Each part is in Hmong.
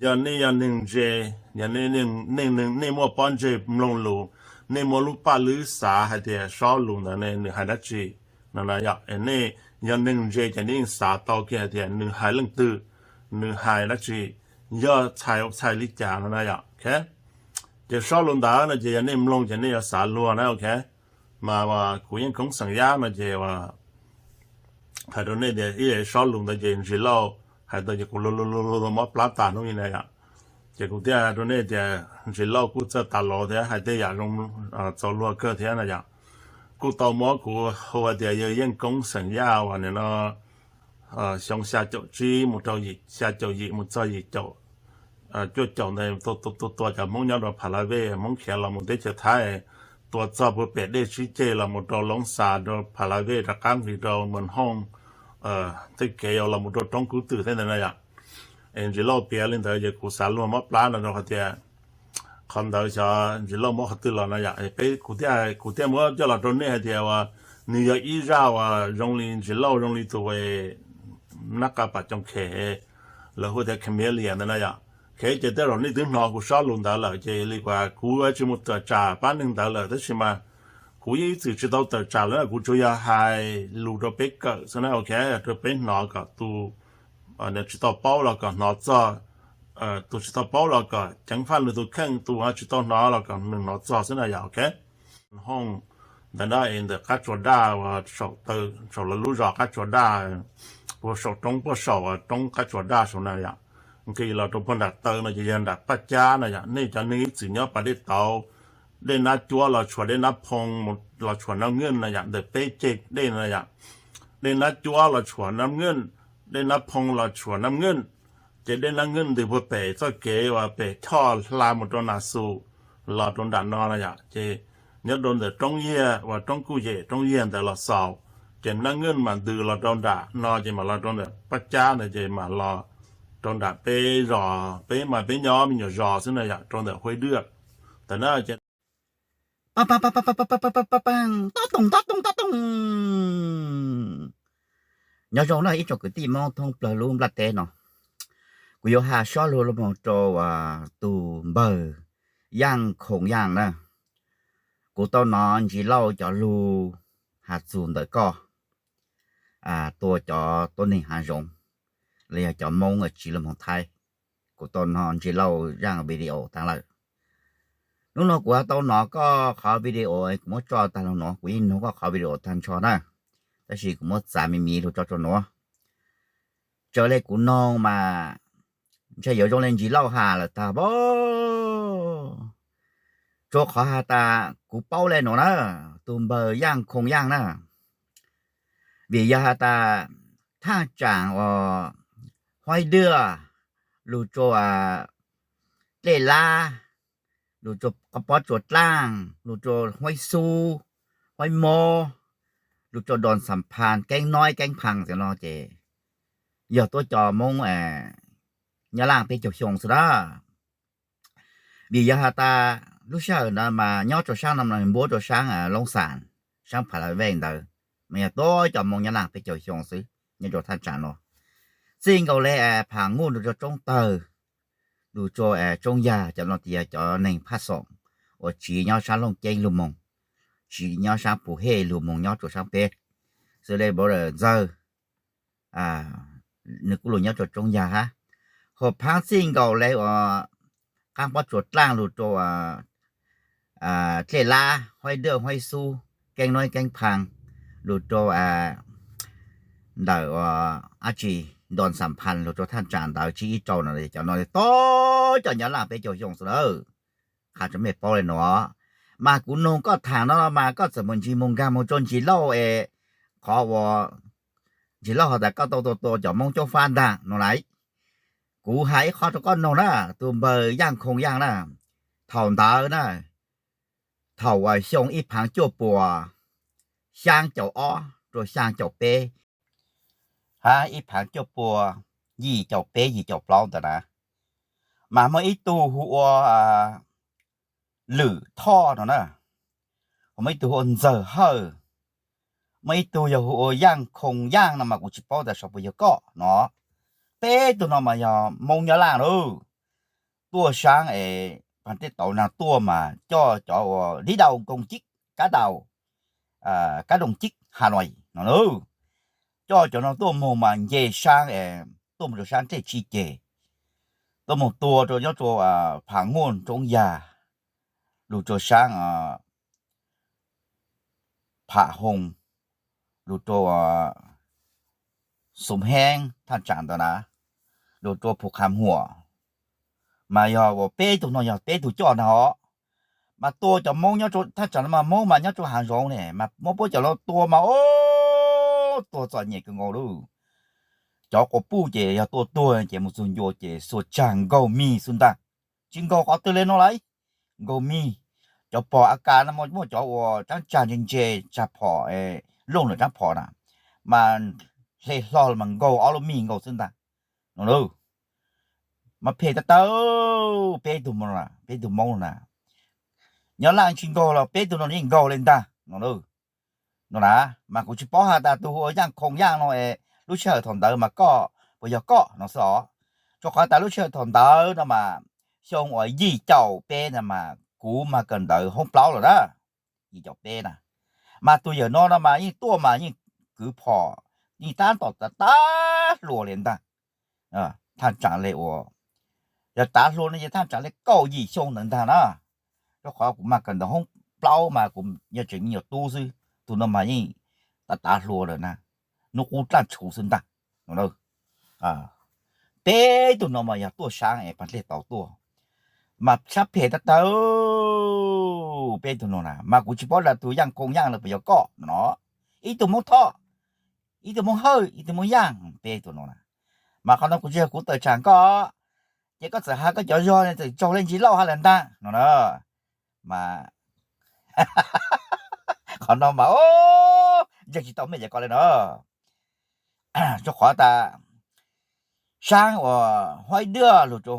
Yog nej yog neeg ntse, yog nej, nej muaj pob ntseg mloog lus, nej muaj lub paj lwb xav hais tias Sob Lus ntawd ne nws hais dab tsi no na yom. Nej yog neeg ntse ces nej yeej xav tau kiag hais tias nws hais leej twg, nws hais dab tsi, yog txhais txhais li cas no na yom. Ces Sob Lus ntawd no ces yog nej mloog ces nej yuav xav luag na, ok. Mas kuv Yeej Koob xeem Yab no ces hais rau nej tias ib Sob Lus ntawd ces Ntsis Lauj hais tau ces kuv luag luag luag luag mob plab tas hnub li na yom. Ces kuv thiaj hais rau nej tias Ntsis Lauj kuj txawj tas los thiab hais tej yam zoo txaus luag kawg thiab na yom. Kuj tau muab kuv hu hais tias yawg Yeej Koob xeem Yaj uas nim no xyoo xya caum tsib mus rau xya caum yim mus txog yim caum cuaj caum ntawd tua tua cov Hmoob nyob rau Pha La Vej, Hmoob khiav los mus teb chaws Thaib, tua txog puag pem dej Tsib Ceg los mus rau Loob Xas rau Pha La Vej rov qab nqis rau Moos Hooj, tej kev los mus rau Roob Kub Twm tej ntawd na yom. Es Ntsis Lauj piav li ntawd ces kuv xav luag mob plab no rau qhov tias qhov ntawd xyov Ntsis Lauj muab qhov twg los no yom. Peb, kuv thiaj, kuv thiaj muab coj los rau nej hais tias uas nws yog ib zaj uas zoo li Ntsis Lauj zoo li tus nab qa pam coom khem, lawv hu tias chameleon ntawd na yom. Ces tej zaum nej twb hnov kuv Sob Lus ntawd lawm ces li kuv tsis mus tawm tsam pab neeg ntawd lawm tab sis mas kuv yeej ib txwm tsis tau tawm tsam lawm, kuv tsuas yog hais lus rau peb kawm xwb na, ok, rau peb hnov kom tus tsis tau paub los kom hnov txog, tus tsis tau paub los kom ceev faj nws tus kheej, tus tsis tau hnov los kom nws hnov txog xwb na yom, ok. Hooj ntawd na es ntawm Qab Tsua Daj uas saum lawv lub zos Qab Tsua Daj, puag saum roob, puag saum roob Qab Tsua Daj saum na yom. Nqis los rau puag nram taw no ces yog nram Paj Cab na yom. Nej cov neeg ib txwm nyob pas dej tauv, dej Nab Cuab los tshuav dej Nab Phoo, los tshuav Nab Nkeej na yom, ntawm peb ceg dej na yom. Dej Nab Cuab los tshuav Nab Nkeej, dej Nab Phoo los tshuav Nab Nkeej. Ces dej Nab Nkeej ntws puag pem txoj kev uas pem Choj hla mus rau Nas Xus los rau nram no na yom. Ces nyob rau ntawm Roob Yiag uas Roob Kuj Yem, Roob Yiag ntawd los xaus, ces Nab Nkeej mas ntws los rau nram no ces mam los rau ntawm Paj Cab ntawd ces mam los rau nram peb zos, peb mas peb nyob me nyuam zos xwb na yom, rau ntawm Huaib Dwaj ntawm na ces Tob toog tob toog tob toog. Nyob zoo na ib tsoom kwv tij Hmoob thoob plaws lub nplaj teb no, kuv yuav has Sob Lus los mus rau tus npawg Yaj Khoom Yaj na. Kuv tau hnov Ntsis Lauj cov lus has txug ntawm koj tua cov tuab neeg hav zoov los yog cov Hmoob tsiv lug moog Thaib. Kuv tau hnov Ntsis Lauj zaaj video taag lawm. Hnub no kuv tau hnov koj qhov video, kuv muab tso taag lug nuav, kuv yeej nug koj qhov video taag nrho na, tab sis kuv muab txav me me lug tso rua nuav. Raws le kuv noog mas ntshe yuav zoo le Ntsis Lauj has lawm taag pob. Rua qhov has tas kuv paub le nuav na, tus npawg Yaj Khoom Yaj na, vim yog has tas thaaj tsaam uas Huaib Dwaj, lug rua Dlej Lab, lug rua Pob Tsuas Dlaaj, lug rua Huaib Xub, Huaib Mob, lug rua Doos Xam Phaas, Keeb Noib, Keeb Phaas tam no ces yog tuab cov Moob Nyab Laaj peb caug xyoo xwb na. Vim yog has tas lub sij hawm ntawd mas nyob rua saab no npuab rua saab Loob Xas, saab Pha La Vej ntawd mas yog tuab cov Moob Nyab Laaj peb caug xyoo xwb nyob rua thaaj tsaam no. Txij nkaus le Pham Nuj lug rua Tsoob Tawg, lug rua Tsoob Yag, cov no tas yog cov neeg phaj xoom uas tsiv nyob saab Looj Ceeb lug moog, tsiv nyob saab Pus Hej lug moog nyob rua saab peb, xws le Brother Ntxawg, nwg kuj lug nyob rua Tsoob Yag hab. Hab phaab txij nkaus le uas qaab Pob Tsuas Dlaaj lug rua Dlej Lab, Huaib Dwaj, Huaib Xub, Keeb Noib, Keeb Phaas, lug rua ntawm uas dab tsi, Doos Xam Phaas lug rua thaaj tsaam ntawd tsib ib rau no, cov no tuab cov Nyab Laaj peb caug xyoo xwb lawm. Qha rua mej paub le nuav, mas kuv noog koj thaam no mas koj txawm moog ntsib moog nkaag moog rua Ntsis Lauj es qhov uas Ntsis Lauj has tas koj tau tua tua cov Moob Cob Fab ntaag no lawm. Kuv has ib qho rua koj noog na, tus npawg Yaaj Khoom Yaaj na, thaum ntawd na, thaum uas xyoo ib phav cuaj puas xyaa caum ob rua xyaa caum peb, hab ib phav cuaj puas yim caum peb yim caum plaub ntawd na, mas muaj ib tug hu ua Lwm Thoj no na, muaj ib tug hu ua Ntxawg Hawj, muaj ib tug yog hu ua Yaaj Khoom Yaaj no mas kuv tsis paub tas saum puas yog koj no. Peb tug no mas yog Moob Nyab Laaj lauj. tuaj saab es pag tej tauv naag tuaj mas coj cov uas lib dau koog cib, kab dau, kab doog cib ha no no, coj cov no tuaj moog mas nce saab es tuaj moog rua saab tej tsi ceg, tuaj moog tua rua nyob rua Pham Nguaj Roob Yag, lug rua saab Pham Hoo, lug rua Xoom Heeb thaj tsam ntawd na, lug rua Phu Qha Huam, mas yog uas peb tug no yog peb tug coj ntag os. Mas tua cov Moob nyob thaj tsam no mas Moob mas nyob rua haav zoov ne mas muab puab cov no tua mas ua tuag txom nyem kawg nkaus lauj. Cov quas puj ces yog tua tuag ces mus txug ncua ces xuas tsag nkaug mig xwb ntag, tsi nkaug qhov twg le no lauj, nkaug mig. Cov pog A Kas no muaj cov uas tsab tsag ntse ntse, tsag phom, looj lawm tsab phom na, mas hle hlo mas nkaug ob lub mig nkaug xwb ntag no. Mas phem tag tag peb tug, peb tug Moob no na, nyob Laj tsi nkaug los peb tug no yeej nkaug le ntag no. No na, mas kuv tsi paub has tas tug hu ua Yaaj Khoo Yaaj no es lub sij hawm thaum ntawd mas koj puas yog koj no xwb os. Rua qhov tas lub sij hawm thaum ntawd no mas xyoo uas yim caum peb na mas kuv mas kawm ntawv hoob plaub lawm na, yim caum peb na. Mas tug yawm no no mas yeej tuaj mas yeej kwv phom, yeej tab tom tav hluas le ntag. Thaj tsam le uas yog tav hluas no ces thaj tsam le kaum yim xyoo ntawd ntag na. Rua qhov kuv mas kawm ntawv hoob plaub mas kuv yog tseem me nyuam tub xwb, tug no mas yeej tav tav hluas lawm na, nub qub dlaaj tshuv xwb ntag. Peb tug no mas yog tuaj saab es pag dlej tauv tuaj, mas saab phem tag tag peb tug no na. Mas kuv tsi paub tas tug Yaaj Khoo Yaaj no puas yog koj no, ib tug Moob Thoj, ib tug Moob Hawj, ib tug Moob Yaaj, peb tug no na. Mas qhov no kuv tsi yog kuv tawm tsaam koj, ces koj txawm has koj cov zog txawm tsaug leej Ntsis Lauj hab lawm ntag no na. Mas qhov no mas ntseeg tsis tau mej cov ko le no. Rua qhov tas saab uas Huaib Dwaj lug rua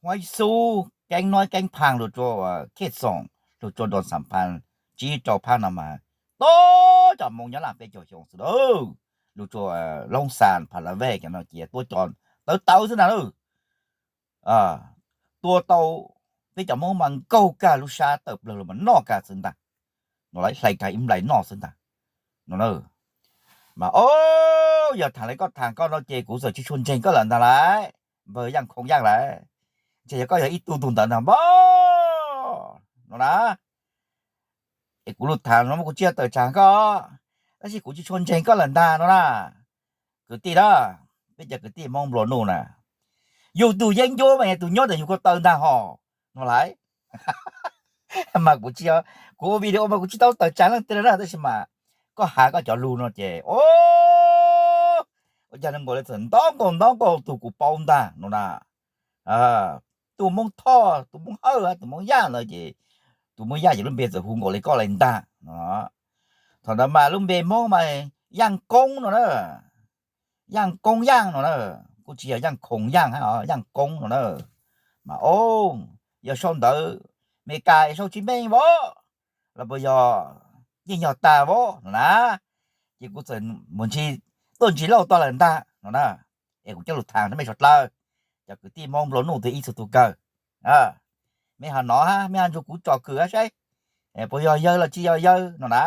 Huaib Xub, Keeb Noib Keeb Phaag lug rua Khej Xoom, lug rua Doos Xam Phaas, tsib rau phaab no mas tuab cov Moob nyob Laj peb caug xyoo xwb lawm, lug rua Loob Xas, Phav Las Vej cov no ces tuab cov tawv tawv xwb ntag lauj. Tua tau peb cov Moob mas nkaug kag lub sab tawm plawg lug mas noj kag xwb ntag no, hlais kag ib nplais noj xwb ntag no. Mas o, yog thaam le koj thaam koj no ces kuv txawm tsi tshua ntseeg koj lawm ntag lauj, npawg Yaaj Khoo Yaaj lauj. Ntshe yog koj yog ib tug tug ntawd ntag npawg no na. Es kuv lug thaam no kuv tsi yog tawm tsaam koj, tab sis kuv tsi tshua ntseeg koj lawm ntag no na. Kwv tij na, peb cov kwv tij Moob nplua nuj na, yug tug yeeb ncuab mas yog tug nyob ntawm yug ko taw ntag hos no lauj. Mas kuv tsi, kuv ua video mas kuv tsi tau tawm tsaam leej twg na, tab sis mas koj has koj cov lug no ces o, ua caag nkaus le txawm ntaub nkaus ntaub nkaus tug kuv paub ntag no na. Tug Moob Thoj, tug Moob Hawj, tug Moob Yaaj ntawd ces, tug Moob Yaaj ces lub npe txawm hu nkaus le koj le ntag no. Thaum ntawd mas lub npe Moob mas Yaaj Koob no na, Yaaj Koob Yaaj no na, kuj tsi yog Yaaj Khoom Yaaj hab, Yaaj Koob no na. Mas o, yog sau ntawv Amelikas es sau tsis meej vov, los puas yog yeej yog tag vov no na. Ces kuv txawm mus ntsis, tuaj ntsis lauj tog lawm ntag no na. Es kuv coj lug thaam rau mej suav dlawg, cov kwv tij Moob nplua nuj tug ib txug tug kawg, mej ho nov hab mej ho nrug kuv tsom kwm hab saib puas yog yawg los tsi yog yawg no na.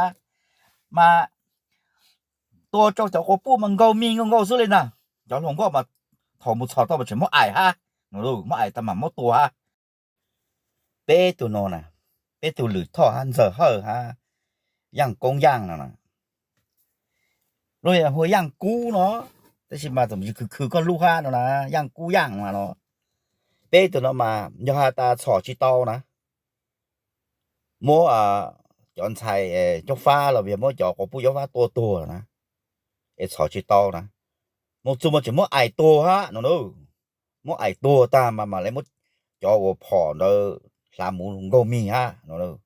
Mas tua rau cov quas puj mas nkaug mig nkaug nkaug xwb le ntag. Cov hluas nkauj mas thaum mus txhos tau mas tseem muab aim hab, muab aim tau mas muab tua hab. Peb tug no na, peb tug Lwm Thoj hab Ntxawg Hawj hab Yaaj Koob Yaaj no na. Lub hu Yaaj Kub no, tab sis mas txawm khwv khwv koj lub hab no na, Yaaj Kub Yaaj no. Peb tug no mas yog has tas txhom tsis tau na, muab cov ntxhais Cob Fab los yog muab cov quas puj Cob Fab tua tuag na, es txhom tsis tau na. Mus txug mas tseem muab aim tuag hab no na. Muab aim tuag tag mas mam le muab cov uas phom ntawd hlav mus nkaug mig hab no.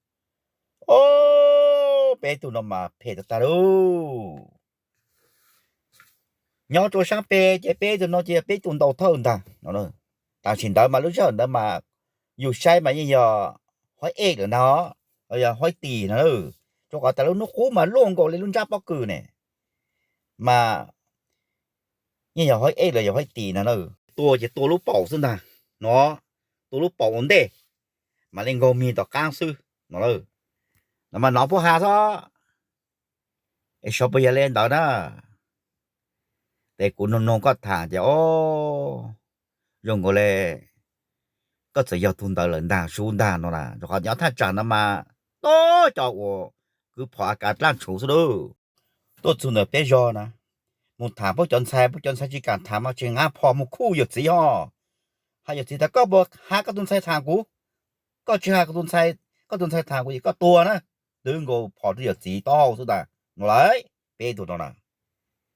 O, peb tug no mas phem tag tag lauj. Nyob rua saab peg ces peb tug no ces yog peb tug ntaus thawj ntag no. Tam sim ntawd mas lub sij hawm ntawd mas yus saib mas yeej yog Huaib Ej lawm ntag, yog Huaib Tis no. Rua qhov tas lub hnub qub mas luaj nkaus le lub ntsab pob kws ne, mas yeej yog Huaib Ej los yog Huaib Tis no na. Tua ces tua lub paum xwb ntag no, tus lub paum ua ntej, mam li nkaug mis tom qaab xwb no. No mas nov puab has xwb, es sau puas yog le ntawd na. Ces kuv noog noog koj tham ces, o, zoo nkaus le koj txawm yog tug ntawd lawm ntag sub ntag no na. Rau qhov nyob thaj tsam no mas tub cov uas kwv phom a kav dlaaj tshuv xwb lawm. Tuaj txug ntawm peb zog na, mus tham puab cov ntxhais, puab cov ntxhais tsis kaam tham mas tseem nqaa phom mus khuj yawm txiv hos. Has yawm txiv tas koj puas has koj tug ntxhais tham kuv, koj tsis has koj tug ntxhais tham kuv es koj tuag na. Twb nkaus phom rua yawm txiv taub hau xwb tas no lawm. Peb tug no na,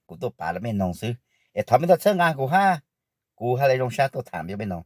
kuv tuaj pav rua mej noog xwb, es thov mej txhawb nqaa kuv hab, kuv hab le zoo sab tuaj tham rua mej noog.